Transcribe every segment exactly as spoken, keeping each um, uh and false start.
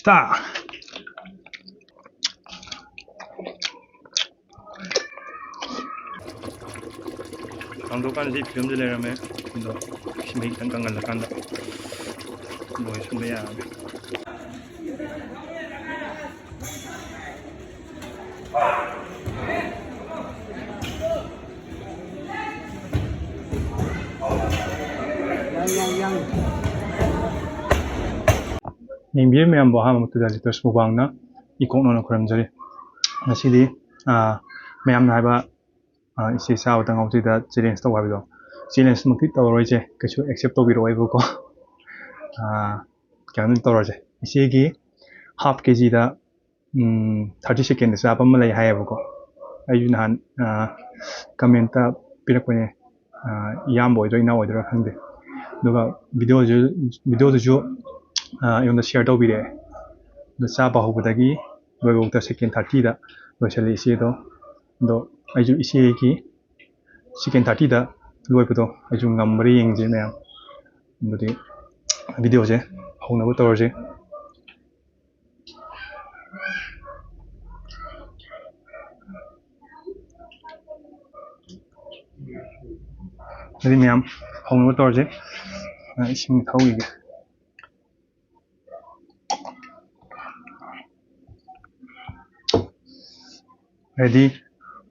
Star. ꯍꯥꯡꯗꯣꯛꯀꯥꯟꯗ ꯁꯤ ꯐꯤꯕꯝꯁꯤ ꯂꯩꯔꯝꯃꯦ꯫ ꯑꯗꯣ ꯁꯤ ꯃꯍꯤ ꯈꯤꯇꯪ ꯀꯪꯍꯜꯂꯀꯥꯟꯗ ꯂꯣꯏꯁꯤꯟꯕ ꯌꯥꯔꯅꯤ꯫ ꯌꯦꯡꯕꯤꯔꯤꯕ ꯃꯌꯥꯝꯕꯨ ꯑꯍꯥꯟꯕ ꯃꯛꯇꯗ ꯂꯤꯇꯔꯁ ꯃꯨꯛꯕꯥꯡꯅ ꯏꯀꯣꯛꯅꯅ ꯈꯨꯔꯨꯝꯖꯔꯤ꯫ ꯉꯁꯤꯗꯤ, ꯑꯥ, ꯃꯌꯥꯝꯅ ꯍꯥꯏꯕ, ꯑꯥ, ꯏꯆꯦ ꯆꯥꯕ ꯇꯪꯍꯧꯗ꯭ꯔꯤꯗ ꯆꯦꯂꯦꯟꯖ ꯇꯧ ꯍꯥꯏꯕꯗꯣ, ꯆꯦꯂꯦꯟꯖꯃꯛꯇꯤ ꯇꯧꯔꯔꯣꯏꯁꯦ, ꯀꯩꯁꯨ ꯑꯦꯛꯁꯦꯞ ꯇꯧꯕꯤꯔꯛꯑꯣꯏꯕꯀꯣ꯫ ꯑꯥ, ꯀꯩꯅꯣ ꯑꯗꯨꯝ ꯇꯧꯔꯁꯦ꯫ ꯏꯆꯦꯒꯤ ꯍꯥꯐ ꯀꯦꯖꯤꯗ ꯎꯝ, ꯊꯥꯔꯇꯤ ꯁꯦꯀꯦꯟꯗ ꯆꯥꯕ ꯑꯃ ꯂꯩ ꯍꯥꯏꯌꯦꯕꯀꯣ꯫ ꯑꯩꯁꯨ ꯅꯍꯥꯟ, ꯑ, ꯀꯃꯦꯟꯇ ꯄꯤꯔꯛꯄꯅꯦ꯫ ꯑ, ꯏꯌꯥꯝꯕ ꯑꯣꯏꯗꯣꯏꯔꯥ ꯏꯅꯥꯎ ꯑꯣꯏꯗꯣꯏꯔꯥ ꯈꯪꯗꯦ꯫ ꯑꯗꯨꯒ ꯚꯤꯗꯤꯑꯣꯁꯨ, ꯚꯤꯗꯤꯑꯣꯗꯨꯁꯨ, ꯑ, ꯑꯩꯉꯣꯟꯗ ꯁꯤꯌꯔ ꯇꯧꯕꯤꯔꯛꯑꯦ꯫ ꯑꯗꯨ ꯆꯥꯕ ꯍꯧꯕꯗꯒꯤ ꯂꯣꯏꯕꯐꯥꯎꯗ ꯁꯦꯀꯦꯟ ꯊꯥꯔꯇꯤꯗ ꯂꯣꯏꯁꯤꯜꯂꯤ ꯏꯆꯦꯗꯣ꯫ ꯑꯗꯣ ꯑꯩꯁꯨ ꯏꯆꯦꯒꯤ ꯁꯦꯀꯦꯟ ꯊꯥꯔꯇꯤꯗ ꯂꯣꯏꯕꯗꯣ ꯑꯩꯁꯨ ꯉꯝꯕ꯭ꯔꯥ ꯌꯦꯡꯁꯦ ꯃꯌꯥꯝ꯫ ꯑꯗꯨꯗꯤ ꯚꯤꯗꯤꯑꯣꯁꯦ ꯍꯧꯅꯕ ꯇꯧꯔꯁꯦ꯫ ꯑꯗꯨꯗꯤ ꯃꯌꯥꯝ ꯍꯧꯅꯕ ꯇꯧꯔꯁꯦ꯫ ꯑ, ꯏꯁꯤꯡ ꯊꯛꯎꯈꯤꯒꯦ꯫ Ready?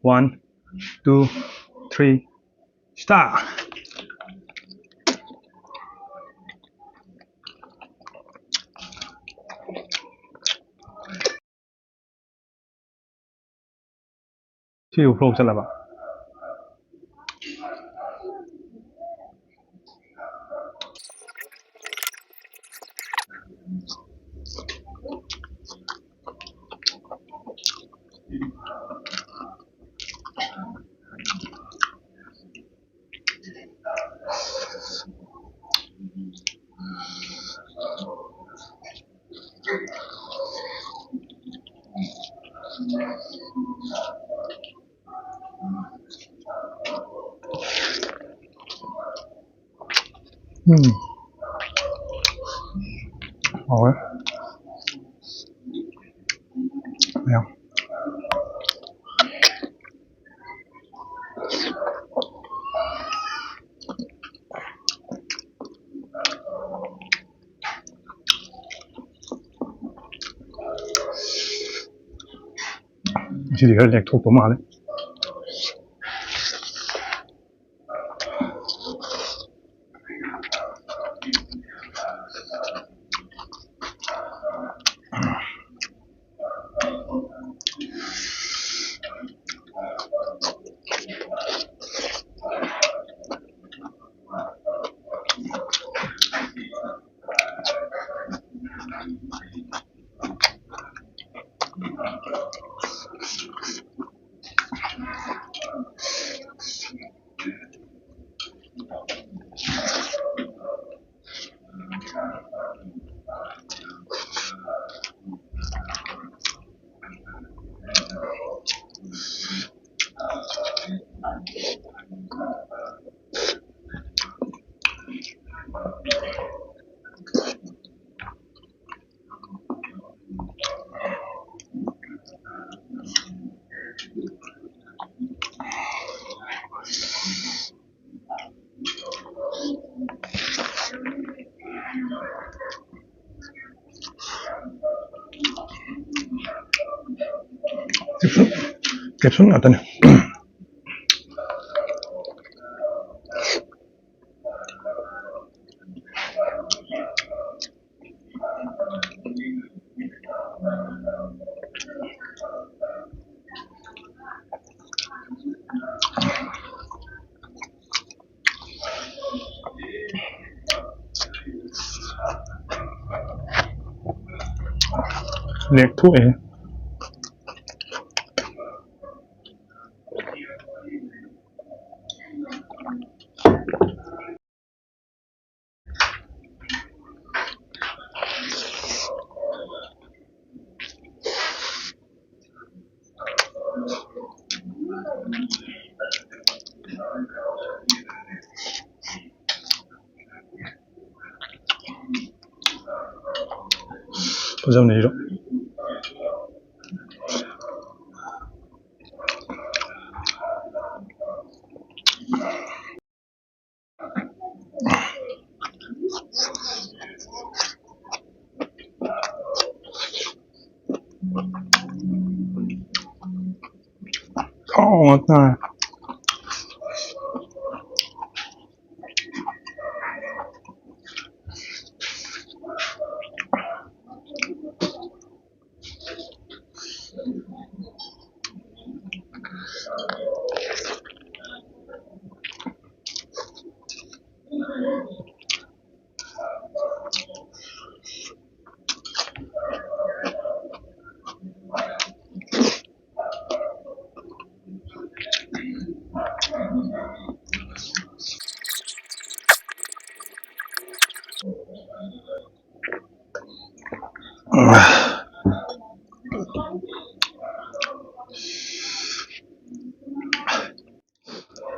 One, two, three, start! ꯁꯤꯕꯨ ꯐ꯭ꯂꯣꯞ ꯆꯠꯂꯕ? ꯎꯝ꯫ ꯍꯥꯎꯋꯦ꯫ ꯃꯌꯥꯝ꯫ ꯉꯁꯤꯗꯤ ꯈꯔ ꯂꯦꯛꯊꯣꯛꯄ ꯃꯥꯜꯂꯦ꯫ ꯀꯦꯞꯁꯨꯜ, ꯀꯦꯞꯁꯨꯜ ꯉꯥꯛꯇꯅꯦ꯫ ꯂꯦꯛꯊꯣꯛꯑꯦ꯫ ꯐꯖꯕꯅꯦ ꯁꯤꯁꯨ꯫ ꯊꯥꯎ ꯉꯥꯛꯇ ꯉꯥꯏꯔꯦ꯫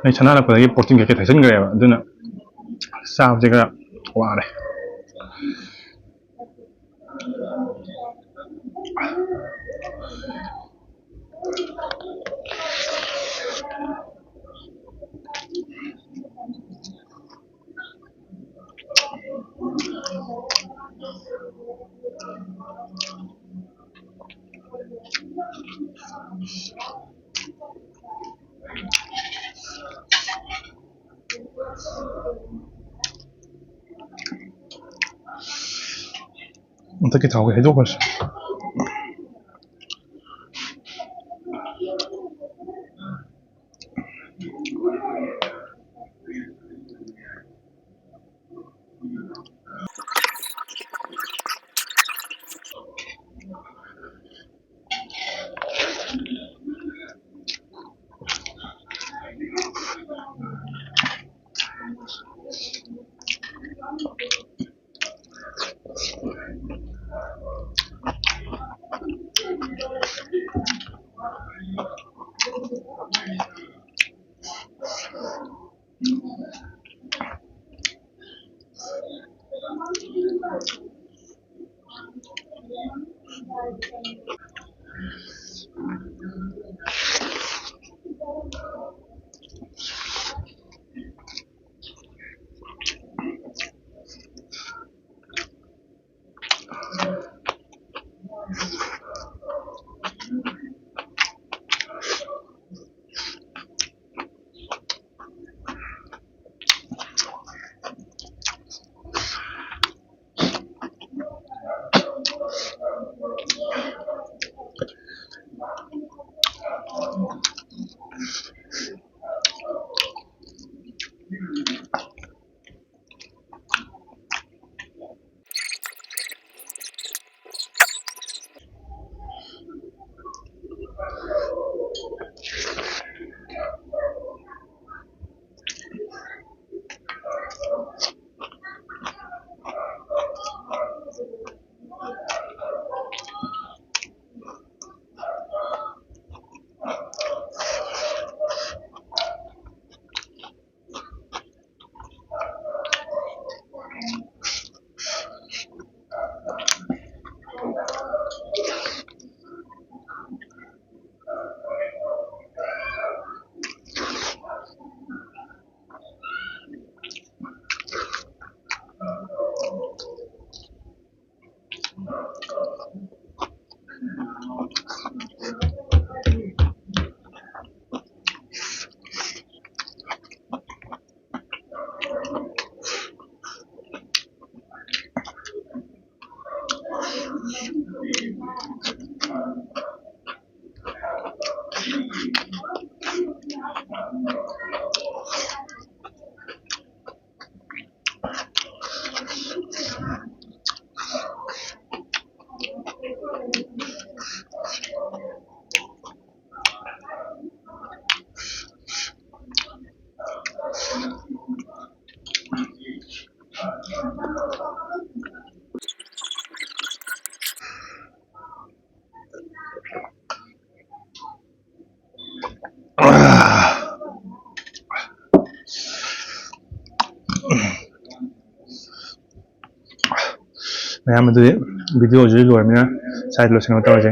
ꯑꯩ ꯁꯥꯟꯅ ꯍꯜꯂꯛꯄꯗꯒꯤ ꯄ꯭ꯔꯣꯇꯤꯟ ꯀꯩꯀꯩ ꯊꯛꯆꯤꯟꯈ꯭ꯔꯦꯕ, ꯑꯗꯨꯅ ꯆꯥꯕꯁꯦ ꯈꯔ ꯋꯥꯔꯦ꯫ ꯃꯊꯛꯀꯤ ꯊꯥꯎꯒꯤ ꯍꯩꯗꯣꯛꯈ꯭ꯔꯁꯤ꯫ ꯃꯌꯥꯝ, ꯑꯗꯨꯗꯤ video ꯁꯤꯁꯨ ꯂꯣꯏꯔꯕꯅꯤꯅ ꯁ꯭ꯋꯥꯏꯗ ꯂꯣꯏꯁꯤꯟꯅꯕ ꯇꯧꯔꯁꯦ꯫